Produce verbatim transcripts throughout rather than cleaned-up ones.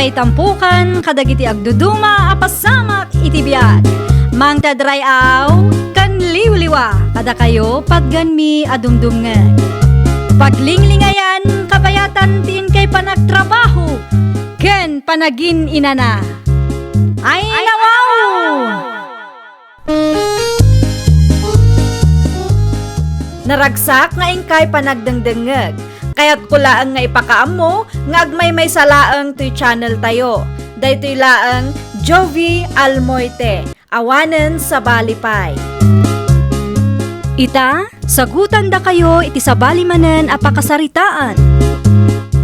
Itampukan kadagiti agduduma a pasamak iti biag. Mangted ray-aw ken liwliwa kadakayo patgenmi a dumdumngeg. Paglinglingayan, kabayatan ti inkay panagtrabaho ken panagin-inana. Ay, nawaw! Naragsak nga inkay panagdengdengngeg. Kayatko laeng nga ipakaammo nga agmaymaysa laeng toy channel tayo. Daytoy laeng Jovi Almoite, awanen sabali pay. Ita, sagutandakayo iti sabali manen a pakasaritaan.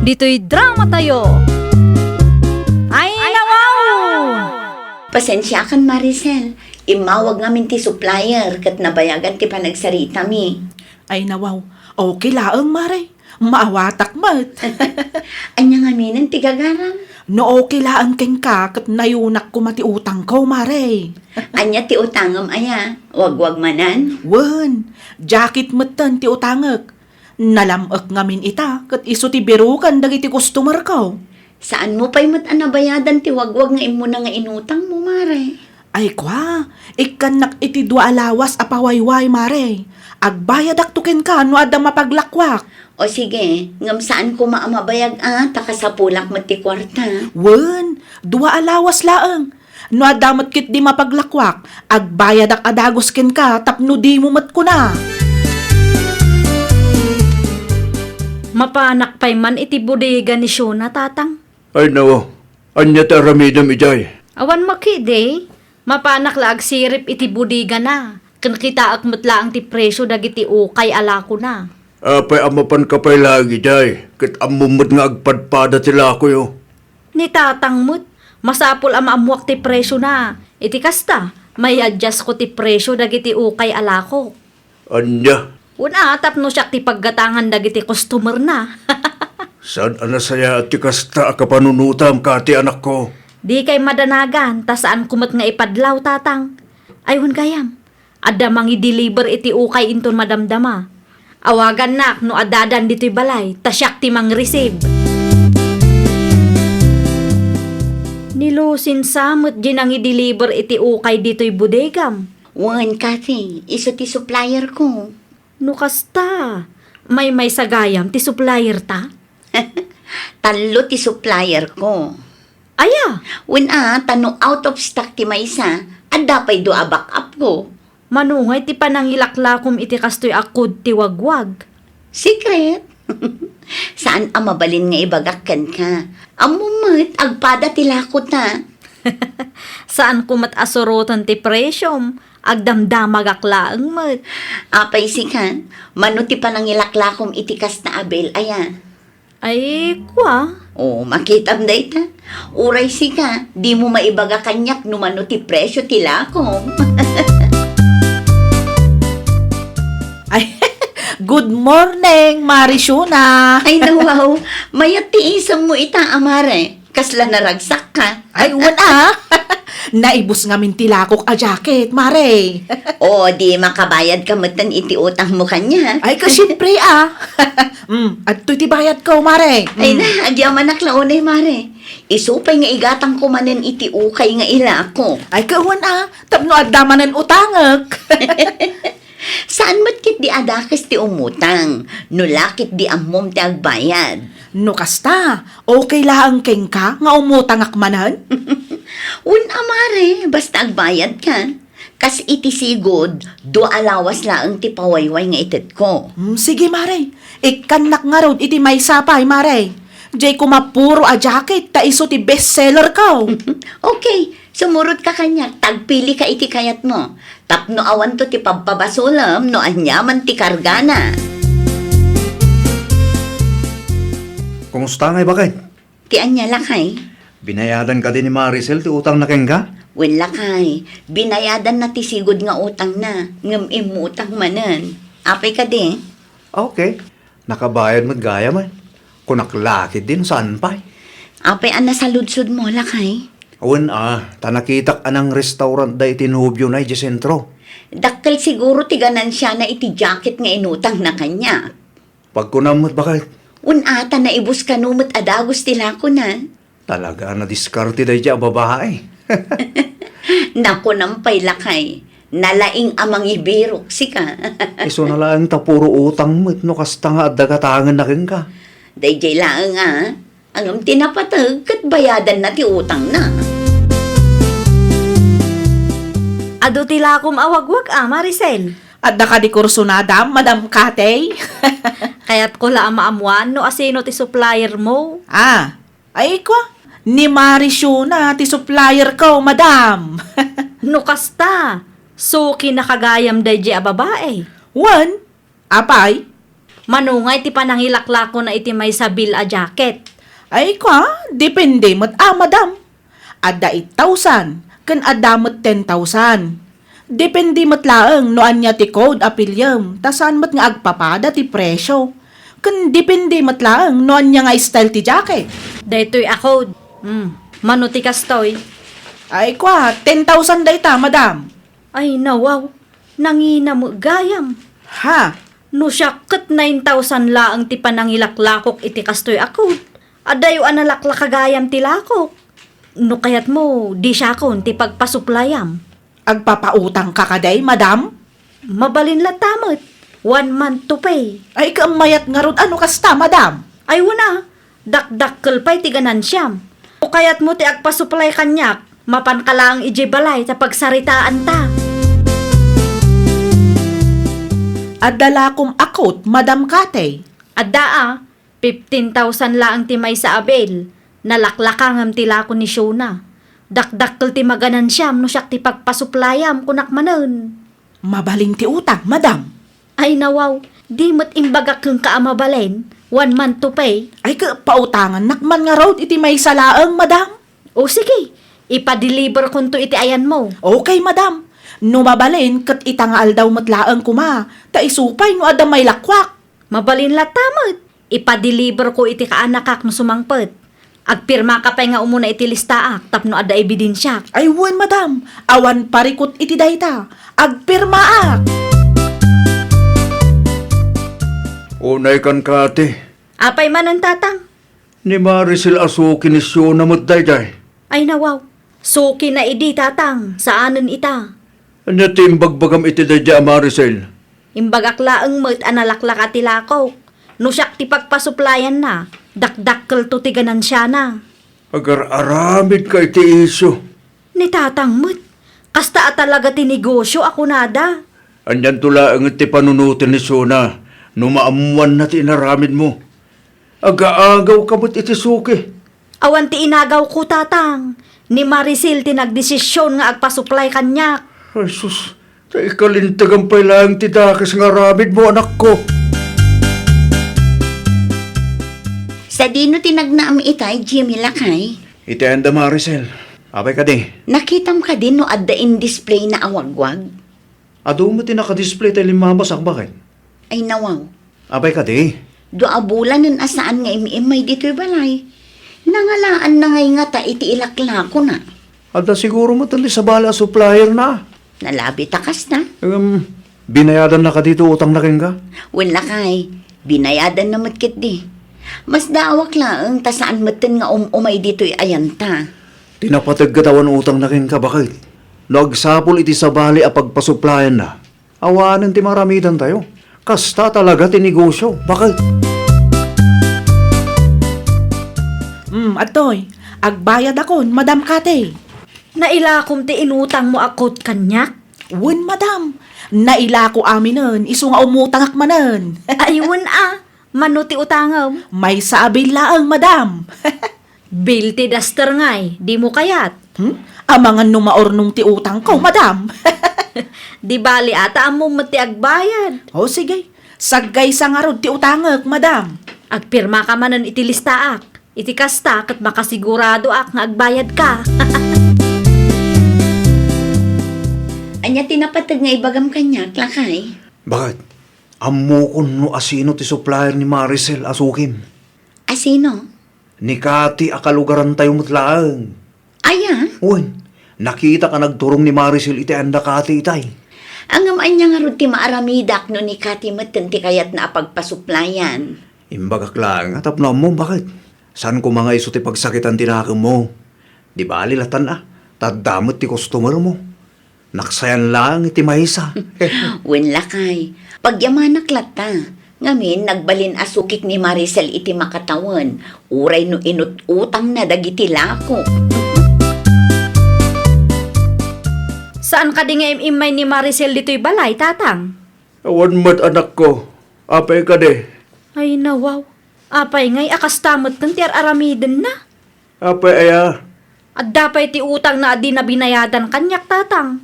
Ditoy drama tayo. Ay, nawaw! Pasensiakan, Maricel. Immawag ngamin ti supplier ket nabayagan ti panagsaritami. Ay, nawaw. Okay laeng, Mare. Maawatak met. Ania ngaminen ti gagaram? No okay laeng kenka, ket nayunak koma ti utangko, Mare. Ania ti utangem aya? Wagwag manen? Wen, jacket metten ti utangek. Nalam-ek ngamin ita, ket isu ti biruken dagiti customerko. Saanmo pay met a nabayadan ti wagwag nga immuna nga inutangmo, Mare? Ay kua, ikkannak iti dua a lawas a pawayway, Mare. Agbayadakto kenka no adda mapaglakwak. O sige, ngem saan koma a mabayag a, ta kasapulak met ti kuarta. Wen, dua a lawas laeng. No adda met ketdi mapaglakwak, agbayadak a dagus kenka tapno dimo met kuna. Mapanak pay man iti bodega ni Shona, Tatang? Ay, nawaw. Ania ti aramidem idiay? Awan makidi. Mapanak la agsirip iti bodegana, ken kitaek met laeng ti presio dagiti ukay a lakona. Apay a mapanka pay laeng idiay, ket ammom met nga agpadpada ti lakoyo? Ni Tatang met, masapul a maammoak ti presiona. Iti kasta, may-adjustko ti presio dagiti ukay a lakok. Ania? Wen a, tapno siak ti paggatangan dagiti customerna. Saan a nasayaat ti kasta a kapanunotam, Kati, anakko? Dikay madanagan, ta saanko met nga ipadlaw, Tatang. Ay, wen gayam, adda mangi-deliver iti ukay inton madamdama. Awagannak no addadan ditoy balay, ta siak ti mangreceive. Ni Lucinsa met di nangi-deliver iti ukay ditoy bodegam. Wen, Kathy, isu ti supplierko. No kasta, maymaysa gayam ti supplierta? Tallo ti supplierko. Aya? Wen a, ta no out of stock ti maysa, adda pay dua a backupko. Mano ngay ti panangilaklakom iti kastoy a code ti wagwag? Secret. Saan a mabalin nga ibagak kenka. Ammom met, agpada ti lakota. Saanko met a suroten ti presiom. Agdamdamagak laeng met. Apay sika, mano ti panangilaklakom iti kasta a bill aya? Ay, kua. O, makitam dayta. Uray sika, dimo maibaga kaniak no mano ti presio ti lakom. Ay, good morning, Mari Shona. Ay, nawaw. Mayat ti isemmo ita, a Mare. Kasla naragsakka. Ay, wen a. Naibus ngamin ti lakok a jacket, Mare. O, di makabayadka metten iti utangmo kaniak. Ay, ka, siempre a. Mm, adtoy ti bayadko, Mare. Ay, mm, na, agyamanak la unay, Mare. Isu pay nga igatangko manen iti ukay nga ilako. Ay, ka, wen a. Tapno adda manen utangek. Saan met ketdi a dakes ti umutang, no la ketdi ammom ti agbayad. No kasta, okay laeng kenka nga umutangak manen? Wen a, Mare, basta agbayadka. Kas iti sigud, dua a lawas laeng ti pawayway nga itedko. Hmm, sige, Mare. Ikkannak ngarud iti maysa pay, Mare. Diay koma puro a jacket ta isu ti best sellerko. Okay, sumurotka kaniak, ta agpilika iti kayatmo. Tapno awanto ti pabpabasolem no aniaman ti kargana. Kumusta ngay, baket? Ti ania, lakay? Binayadan kadi ni Maricel ti utangna kenka? Wen, lakay, binayadanna ti sigud nga utangna, ngem immutang manen. Apay kadi? Okay. Nakabayad met gayam, eh. Kunak la ketdi no saan pay. Apay a nasaludsodmo, lakay? Wen a, ta nakitak a nangrestaurant da iti nobiona idiay sentro. Dakkel siguro ti ganansiana iti jacket nga inutangna kaniak. Pagkunam met, baket. Wen a, ta naibus kano met a dagus ti lakona. Talaga a nadiskarte daydiay a babae. Nakunam pay, lakay, nalaing a mangibirok sika. Isuna laeng ta puro utang met no kasta nga adda gatangenna kenka. Daydiay laeng a, ngem ti napateg ket bayadanna ti utangna. Adu ti lakom a wagwag a, Maricel? Adda kadi kursonada, Madam Katey? Kayatko la a maammoan no asino ti suppliermo. Ah, ay kua, ni Mariciona ti supplierko, Madam. No kasta, sukinaka gayam daydiay a babae. Wen, apay? Mano ngay ti panangilaklakona iti maysa bill a jacket? Ay kua, depende met a, Madam. Adda eight thousand, ken adda met ten thousand. Depende met laeng no ania ti code a piliem, ta saan met nga agpapada ti presio. Ken depende met laeng no ania nga style ti jacket. Daytoy a code. Hmm, mano ti kastoy? Ay kua, ten thousand dayta, Madam. Ay, nawaw. Nangina met gayam. Ha? No siak ket nine thousand laeng ti panangilaklakok iti kastoy a code. Adayo a nalaklaka gayam ti lakok. No kayatmo, di siakon ti pagpasuplayam. Agpapautangka kadi, Madam? Mabalin latta met. One month to pay. Ay, ket mayat ngarud a no kasta, Madam. Ay, wen a. Dakdakkel pay ti ganansiam. No kayatmo ti agpasuplay kaniak, mapanka laeng idiay balay ta pagsaritaanta. Adda lakom a code, Madam Katey? Adda a, fifteen thousand laeng ti maysa a bill. Nalaklaka ngem ti lako ni Shona. Dakdakkel ti maganansiam no siak ti pagpasuplayam, kunak manen. Mabalin ti utang, Madam. Ay, nawaw, di met imbagak kenka a mabalin, one month to pay. Ay, ket pautangannak man ngarud iti maysa laeng, Madam. O sige, ipadeliverkonto iti ayanmo. Okay, Madam. No mabalin, ket ita nga aldaw met laeng koma, ta isu pay no adda mailakuak. Mabalin latta met. Ipadeliverko iti kaanakak no sumangpet. Agpirmaka pay nga umuna iti listaak tapno adda ebidensiak. Ay wen, Madam. Awan parikut iti dayta. Agpirmaak. Unay kan, Kati. Apay manen, Tatang? Ni Maricel a suki ni Shona met daydiay. Ay, nawaw. Sukina idi, Tatang. Saanen ita. Ania ti imbagbagam iti daydiay a Maricel? Imbagak laeng met a nalaklaka ti lakok. No siak ti pagpasuplayanna, dakdakkelto ti ganansiana. Agar-aramidka iti isyu. Ni Tatang met, kasta a talaga ti negosyo a kunada. Anianto laeng ti panunoten ni Shona no maammoanna ti inaramidmo? Agaagawka met iti suki. Awan ti inagawko, Tatang. Ni Maricel ti nagdesision nga agpasuplay kaniak. Ay, sus, ta ikalintegan pay laeng ti dakes nga aramidmo, anakko. Sadino ti nagnaam itay, Jimmy, lakay? Iti ayan da, Maricel. Apay kadi? Nakitam kadi no adda in-displayna a wagwag? Adu met ti nakadisplay tay limmabasak, baket? Ay, nawaw. Apay kadi? Dua a bulanen a saan nga im-immay ditoy balay. Nangalaanna ngay ngata iti ilaklakona. Adda siguro met ti sabali a supplierna. Nalabi ta kasta. Em, binayadanna kadi ti utangna kenka? Wen, lakay, binayadanna met ketdi. Masdaawak laeng ta saan metten nga um-umay ditoy ayanta. Ti napateg ket awan utangna kenka, baket. No agsapul iti sabali a pagpasuplayanna, awanen ti maaramidantayo. Kasta talaga ti negosyo, baket. Hmm, adtoy. Agbayadakon, Madam Kati. Nailakom ti inutangmo a kot kaniak? Wen, Madam. Nailako aminen, isu nga umutangak manen. Ay, wen a. Mano ti utangem? Maysa a bill laeng, Madam. Bill ti daster ngay, dimo kayat? Hmm? Amangan no maurnong ti utangko, Madam. Di bali a ta ammom met ti agbayad. O, sige. Saggaysa ngarud ti utangek, Madam. Agpirmaka manen iti listaak. Iti kasta, ket makasiguradoak nga agbayadka. Ania ti napateg nga ibagam kaniak, lakay? Baket, ammokon no asino ti supplier ni Maricel a sukim. Asino? Ni Kati a kalugarantayo met laeng. Aya? Wen, nakitak a nagturong ni Maricel iti anda Kati itay. Ngem ania ngarud ti maaramidak no ni Kati metten ti kayatna a pagpasuplayan? Imbagak laeng a tapno ammom, baket. Saan koma nga isu ti pagsakitan ti nakemmo. Di bali latan a, ta adda met ti customer mo. Naksayan laeng iti maysa. Wen lakay, pagyamanak latta. Ngamin, nagbalin a sukik ni Maricel iti makatawen, uray no inut-utangna dagiti lako. Saan kadi nga im-immay ni Maricel ditoy balay, Tatang? Awan met, anakko. Apay kadi? Ay, nawaw. Apay ngay a kasta metten ti ar-aramidenna? Apay aya? Adda pay ti utangna a dina binayadan kaniak, Tatang.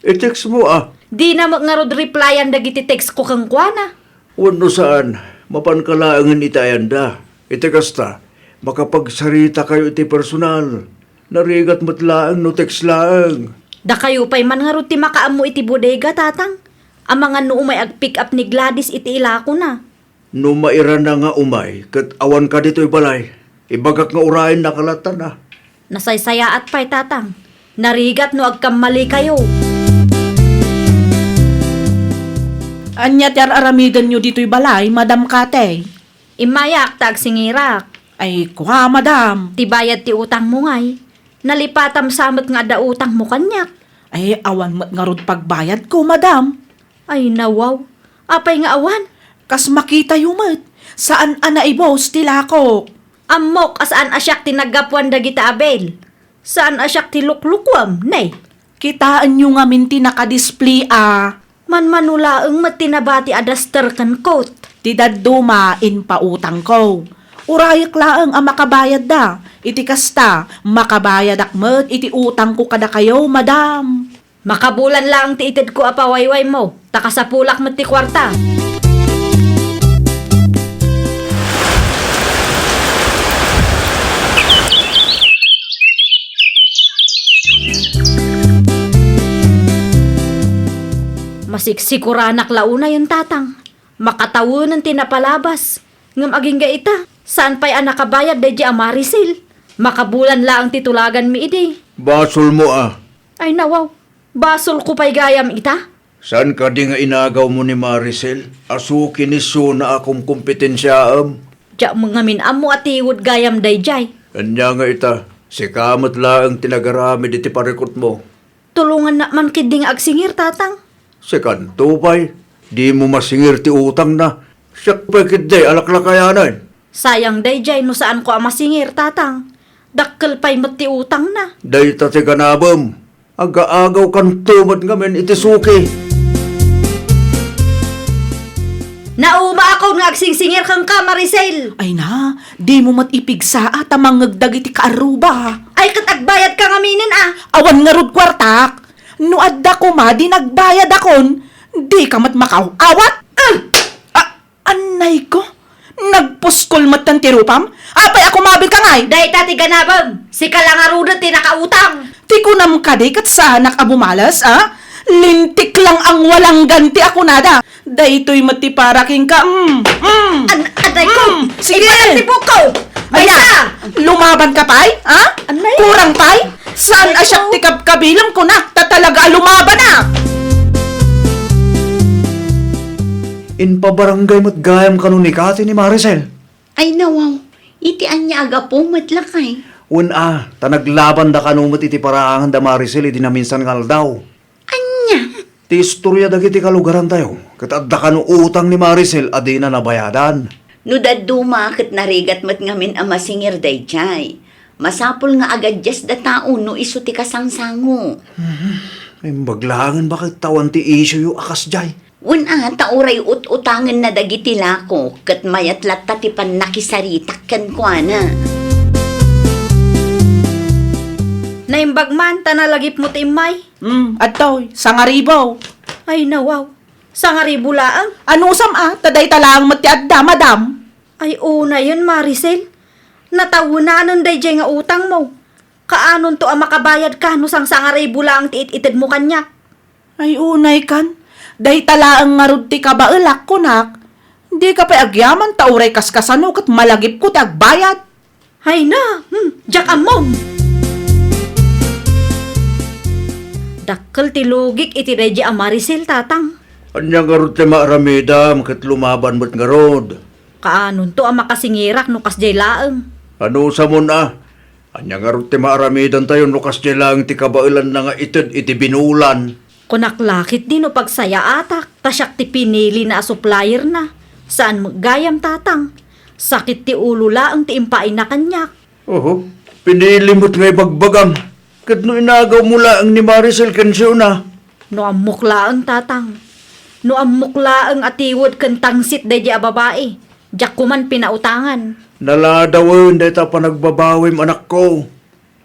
I-text mo, a. Dina met ngarud replyan dagiti text ko kenkuana. Wenno saan, mapanka laengen iti ayanda. Iti kasta, makapagsarita kayo iti personal. Narigat met laeng no text laeng. Dakayo pay man ngarud ti makaammo iti bodega, Tatang. Amangan no umay ag-pick up ni Gladys iti ilakona. No mairana nga umay ket awanka ditoy balay, ibagak nga urayennaka latta. Nasaysayaat pay, Tatang. Narigat no agkammalikayo. Ania ti ar-aramidenyo ditoy balay, Madam Katey? Immayak ta agsingirak. Ay, kua, Madam. Ti bayad ti utangmo ngay. Nalipatam sa met nga adda utangmo kaniak. Ay, awan met ngarud pagbayadko, Madam. Ay, nawaw. Apay nga awan? Kas makitayo met, saan a naibos ti lakok. Ammok a saan a siak ti naggapuan dagita a bill. Saan a siak ti luklukuem, ne? Kitaenyo ngamin ti nakadisplay a. Manmano laeng met ti nabati a duster ken coat. Ti dadduma, impautangko. Urayek laeng a makabayadda. Iti kasta, makabayadak met iti utangko kadakayo, Madam. Makabulan laeng ti itedko a pawaywaymo, ta kasapulak met ti kuarta. Masiksikoranak la unayen, Tatang. Makatawenen ti napalabas. Ngem agingga ita, saan pay a nakabayad daydiay a Maricel. Makabulan laeng ti tulaganmi idi. Basolmo a. Ay, nawaw. Basolko pay gayam ita? Saan kadi nga inagawmo ni Maricel a suki ni Sona a kumkompetensiaem? Diak met ngamin ammo a tiwed gayam daydiay. Ania nga ita, sika met laeng ti nagaramid iti parikutmo. Tulongannak man ketdi nga agsingir, Tatang. Sikanto pay, dimo masingir ti utangna. Siak pay ketdi a laklakayanen. Sayang daydiay no saanko a masingir, Tatang. Dakkel pay met ti utangna. Dayta ti ganabem. Agaagawkanto met ngamin iti suki. Naumaakon nga agsingsingir kenka, Maricel. Ay na, dimo met ipigsa a ta mangngeg dagiti kaarruba. Ay, ket agbayadka ngaminen a. Awan ngarud kuartak. No adda koma di nagbayadakon, dika met makaw-awat. Ah! Ah! Annayko, nagpuskol metten ti rupam? Apay a kumabilka ngay? Dayta ti ganabem, sika la ngaruden ti nakautang. Ti kunam kadi ket saanak a bumales, a? Lintik lang ang walang ganti a kunada. Daytoy met ti para kenka, mm, mm. An-, annayko, mm, sige. Ipatak ti buokko. Maysa! Lumaban ka pay, ha? Annay? Kurang pay? Saan a siak ti kabkabilem kunak, ta talaga a lumaban a! Impabarangay met gayam kano ni Kati ni Maricel. Ay, nawaw, iti ania a gapu met lakay? Wen a, ta naglabanda kano met iti paraangan da Maricel idi naminsan nga aldaw. Ania? Ti istoria dagiti kalugarantayo, ket adda kano utang ni Maricel a dina nabayadan. No dadduma, ket narigat met ngamin a masingir daydiay. Masapul nga agadiasda tao no isu ti kasangsango. Mhm. Imbag laengen baket ta awan ti issue-yo a kasdiay. Wen a, ta uray ut-utangenna dagiti lako, ket mayat latta ti pannakisaritak kenkuana. Naimbag man ta nalagipmo ti immay. Hmm, adtoy, sangaribu. Ay, nawaw. Sangaribu laeng? Anusam a, ta dayta laeng met ti adda, madam. Ay, unayen, Maricel. Natawenanen daydiay nga utangmo. Kaanonto a makabayadka no sangsangaribu laeng ti it-itedmo kaniak? Ay, unaykan. Dayta laeng ngarud ti kabaelak, kunak. Dika pay agyaman ta uray kaskasano ket malagipko ti agbayad. Ay na, hmm, diak ammom. Dakkel ti lugik iti daydiay a Maricel, Tatang. Ania ngarud ti maaramidam ket lumaban met ngarud? Kaanonto a makasingirak no kasdiay laeng? Anusamon a? Ania ngarud ti maaramidantayo no kasdiay laeng ti kabaelanna nga ited iti binulan? Kunak la ketdi no pagsayaatak, ta siak ti pinilina a supplierna. Saan met gayam, Tatang. Sakit ti ulo laeng ti impaayna kaniak. Oho, pinili met nga ibagbagam. Ket no inagawmo laeng ni Maricel ken Siona? No ammok laeng, Tatang. No ammok laeng a tiwed ken tangsit daydi a babai, diak koman pinautangan. Naladawen dayta a panagbabawim, anakko.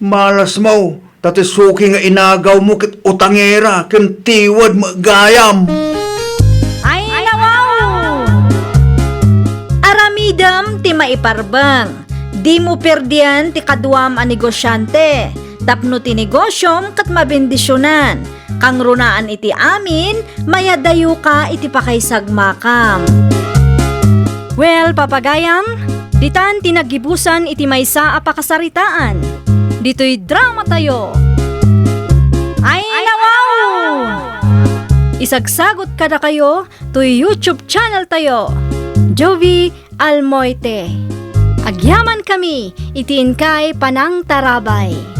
Malasmo, ta ti suki nga inagawmo ket utangera ken tiwed met gayam. Ay, nawaw! Aramidem ti maiparbeng. Dimo perdian ti kaduam a negosiante, tapno ti negosiom ket mabendisionan. Kangrunaan iti amin, mayadayoka iti pakaisagmakam. Well, papagayam, ditan ti naggibusan iti maysa a pakasaritaan. Ditoy dramatayo. Ay, nawaw! Isagsagot kadakayo toy YouTube channel tayo, Jovie Almoite. Agyamankami iti inkay panangtarabay.